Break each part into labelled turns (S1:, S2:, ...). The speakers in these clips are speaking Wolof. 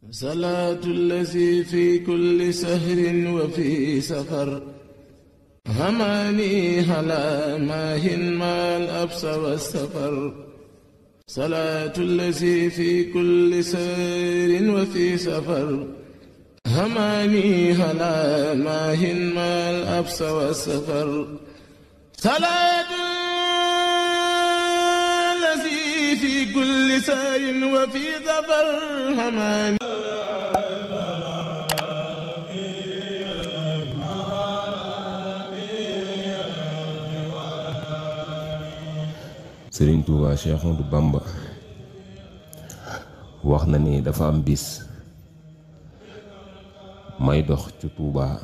S1: salaatu allazi fi kulli sahrin wa fi safar hamaani ala maahin maal absa wa safar salaatu allazi fi kulli sahrin wa fi safar hamaani ala maahin maal absa wa safar salaatu allazi fi kulli sahrin wa fi safar hamaani
S2: Sëriñ Tuubaa Cheikh Ahmadou Bamba wax na ni dafa am bis may dox ci Tuubaa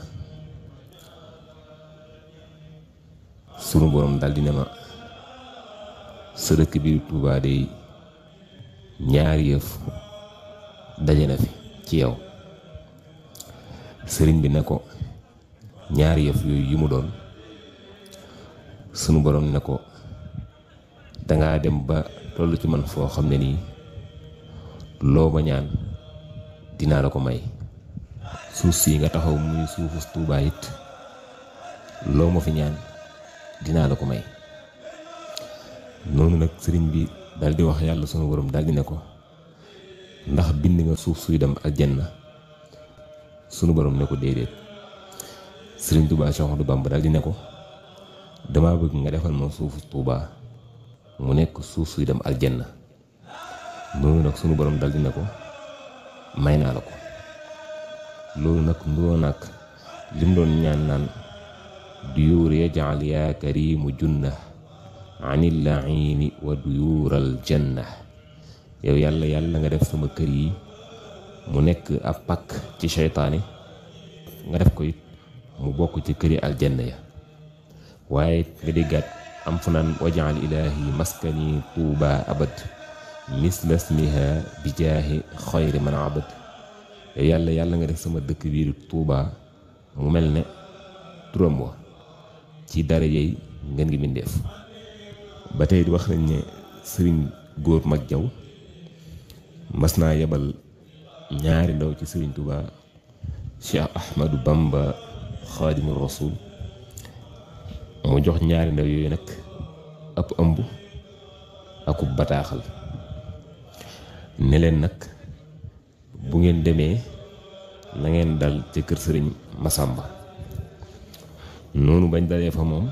S2: sunu boroom daldi ne ma sa dëkk biir Tuubaa day ñaari yëf daje na fi ci yow. sëriñ bi ne ko ñaari yëf yooyu yi mu doon. sunu boroom ne ko dangaa dem ba toll ci man foo xam ne nii loo ma ñaan dinaa la ko may. suuf si nga taxaw muy suufu Tuubaa it loo ma fi ñaan dinaa la ko may. noonu nag sëriñ bi daldi wax yàlla sunu borom daldi ne ko ndax bind nga suuf suy dem aljanna. sunu borom ne ko déedéet. sëriñ Tuubaa Cheikh Ahmadou Bamba daldi ne ko dama bëgg nga defal ma suufu Tuubaa mu nekk suuf suy dem aljanna. noonu nag sunu borom daldi ne ko may naa la ko. loolu nag nduroo nag lim doon ñaan naan duyuur yaj'al yaa karimu junna anil la'iini wa duyuural janna. yow yàlla yàlla nga def sama kër yi mu nekk ab pakk ci seytaane, nga def ko it mu bokk ci këri aljanna ya. waaye nga déggaat am fu naan waj'al ilaahi maskani tuuba abad misla ismiha bi jaahi xayri man abad. yow yàlla yàlla nga def sama dëkk biir Tuuba mu mel ne turam wa ci darajey ngeen ngi bindeef. ba tey wax nañ ne sëriñ góor mag jaw mas naa yebal ñaari ndaw ci sëriñ Tuuba Cheikh Ahmadou Bamba Xaadimu Rasuul mu jox ñaari ndaw yooyu nag ab ëmb akub bataaxal ne leen nag bu ngeen demee na ngeen dal ca kër sëriñ Masamba. noonu bañ dalee fa moom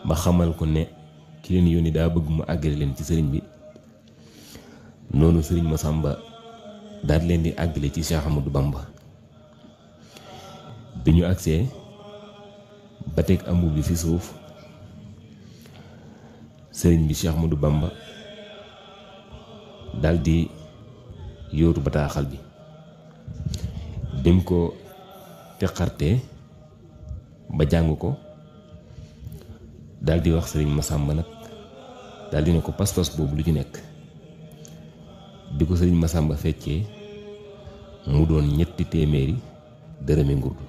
S2: ba xamal ko ne ki leen yónni daa bëgg mu àggale leen ci sëriñ bi. noonu sëriñ Masamba daal leen di àggale ci Cheikh Ahmadou Bamba. bi ñu agsee ba teg ëmb bi fi suuf, sëriñ bi Cheikh Ahmadou Bamba daldi yóotu bataaxal bi. bim ko teqartee ba jàng ko daldi wax sëriñ Masamba nag daldi ne ko pas-pas boobu lu ci nekk. bi ko sëriñ Masamba feccee mu doon 300 dërëmi ngurdu.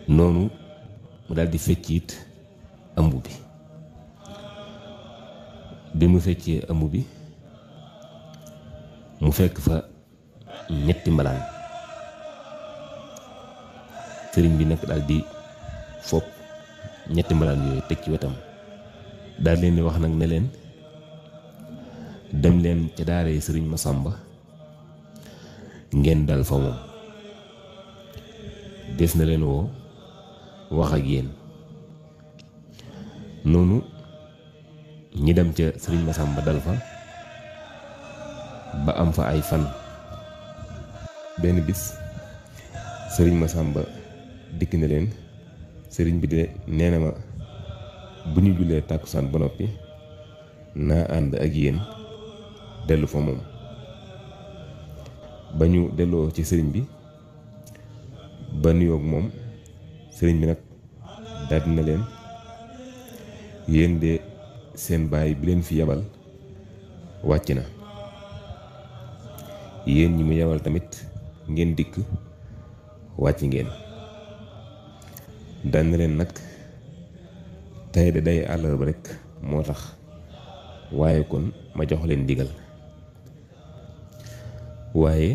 S2: noonu mu daldi fecc it ëmb bi. bi mu feccee ëmb bi mu fekk fa 2 mbalaan. sëriñ bi nag daldi fopp 2 mbalaan yooyu teg ci wetam. daal leen di wax nag ne leen dem leen ca daaree sëriñ Masamba ngeen dal fa moom, des na leen woo wax ak yéen. noonu ñi dem ca sëriñ Masamba dal fa ba am fa ay fan. benn bis sëriñ Masamba dikk na leen sëriñ bi de nee na ma bu ñu jullee tàkkusaan ba noppi naa ànd ak yéen dellu fa moom. ba ñu delloo ci sëriñ bi ba nuyoog moom, sëriñ bi nag daldi na leen yéen de seen baay bi leen fi yabal wàcc na. yéen ñi mu yabal tamit ngeen dikk wàcc ngeen. dal na leen nag tey de day àllarba rekk moo tax, waaye kon ma jox leen ndigal waaye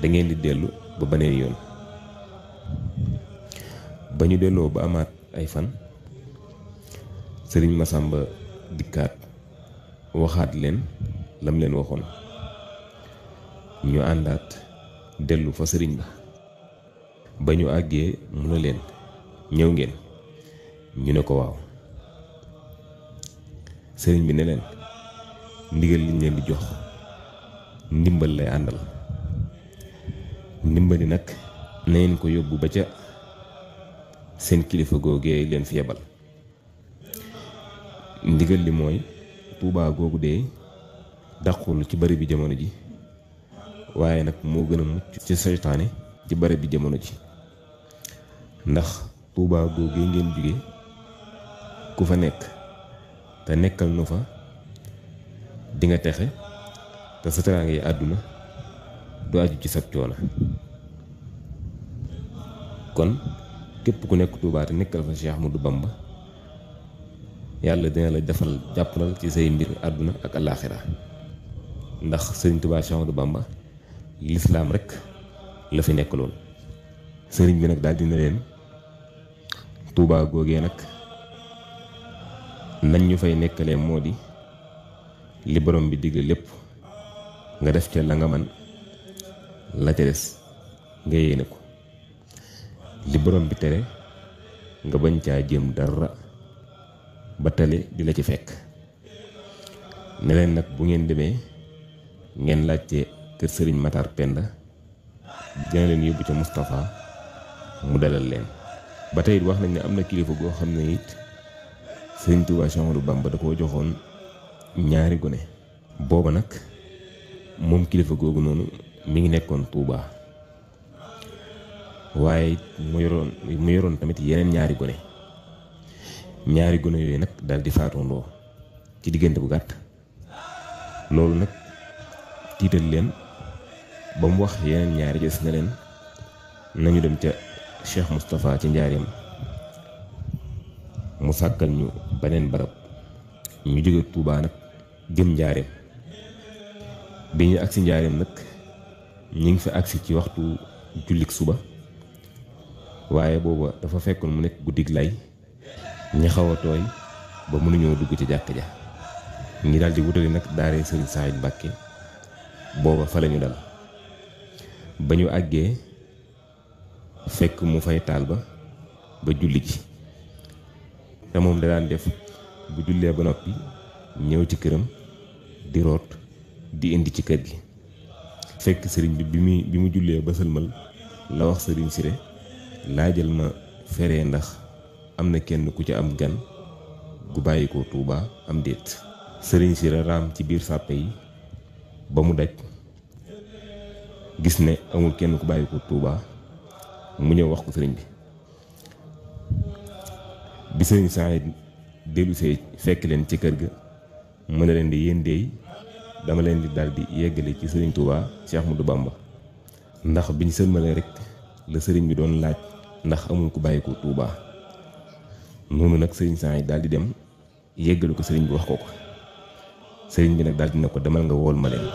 S2: da ngeen di dellu ba beneen yoon. ba ñu delloo ba amaat ay fan sëriñ Masamba dikkaat waxaat leen lam leen waxoon. ñu àndaat dellu fa sëriñ ba ñu àggee mu ne leen ñëw ngeen. ñu ne ko waaw. sëriñ bi ne leen ndigal liñ leen di jox ndimbal lay àndal. ndimbali nag na ngeen ko yóbbu ba ca seen kilifa googee leen fi yebal. ndigal li mooy Tuubaa googu dee dàqul ci bari bi jamono ji, waaye nag moo gën a mucc ci seytaane ci bari bi jamono ji. ndax Tuubaa googee ngeen jóge ku fa nekk te nekkal nu fa di nga texe te sa teraanga yi àdduna du aju ci sab coono. kon képp ku nekk Tuubaa te nekkal fa Cheikh Ahmadou Bamba yàlla dina la defal jàppalal ci say mbir àdduna ak alaaxira. ndax sëriñ Tuubaa Cheikh Ahmadou Bamba lislaam rekk la fi nekkaloon. sëriñ bi nag daal dina leen Tuubaa googee nag nañ ñu fay nekkalee moo di li borom bi digle lépp nga def ca la nga man, la ca des nga yéene ko. li borom bi tere nga bañ caa jëm dara ba tale di la ci fekk. ne leen nag bu ngeen demee ngeen laajte kër sëriñ Matar Penda dina leen yóbbu ca Moustapha mu dalal leen. ba tey wax nañ ne am na kilifa goo xam ne it sëriñ Tuubaa Séex Ahmadu Bamba da koo joxoon ñaari gone. booba nag moom kilifa googu noonu mi ngi nekkoon Tuubaa, waaye mu yoroon tamit yeneen ñaari gone. ñaari gone yooyu nag daal di faatoondoo ci diggante bu gàtt. loolu nag tiital leen ba mu wax yeneen ñaari des na leen nañu dem ca Cheikh Moustapha ci njaareem mu sàkkal ñu beneen barab. ñu jóge Tuubaa nag jëm njaareem. bi ñu agsi njaareem nag ñu ngi fi agsi ci waxtu jullik suba, waaye booba dafa fekkoon mu nekk guddig lay ñi xaw a tooy ba mënuñoo dugg ci jàkk ja. ñi daal di wutali nag daaree sëriñ Saaliw Mbàkke booba fa lañu dal. ba ñu àggee fekk mu fay taal ba julli ji. te moom da daan def bu jullee ba noppi ñëw ci këram di root di indi ci kër gi. fekk sëriñ bi mu jullee ba sëlmal la wax sëriñ Siré laajal ma fere ndax am na kenn ku ci am gan gu bàyyi ko Tuubaa am déet. sëriñ Siré raam ci biir sàppe yi ba mu daj gis ne amul kenn ku bàyyi ko Tuubaa mu ñëw wax ko sëriñ bi sëriñ Saaliw dellusee fekk leen ci kër ga mu ne leen di yéen deey dama leen di daal di yeggale ci sëriñ Tuubaa Cheikh Ahmadou Bamba. ndax biñ sëlmale rek la sëriñ bi doon laaj ndax amul ku bàyyi ko Tuubaa. noonu nag sëriñ Saaliw daal di dem yeggale ko sëriñ bi wax ko sëriñ bi nag daal di ne ko demal nga wool ma leen.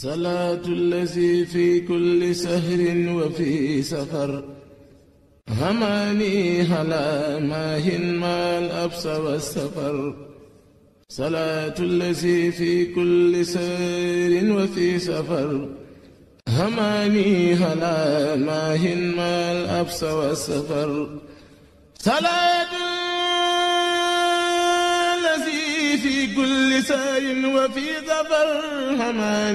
S1: salaatu allazi fi kulli sahrin wa fi safar hamaani halaa maahin maal absa wa safar. salaatu allazi fi kulli sahrin wa fi safar hamaani halaa maahin maal absa wa safar. salaatu allazi fi kulli sahrin wa fi safar hamaani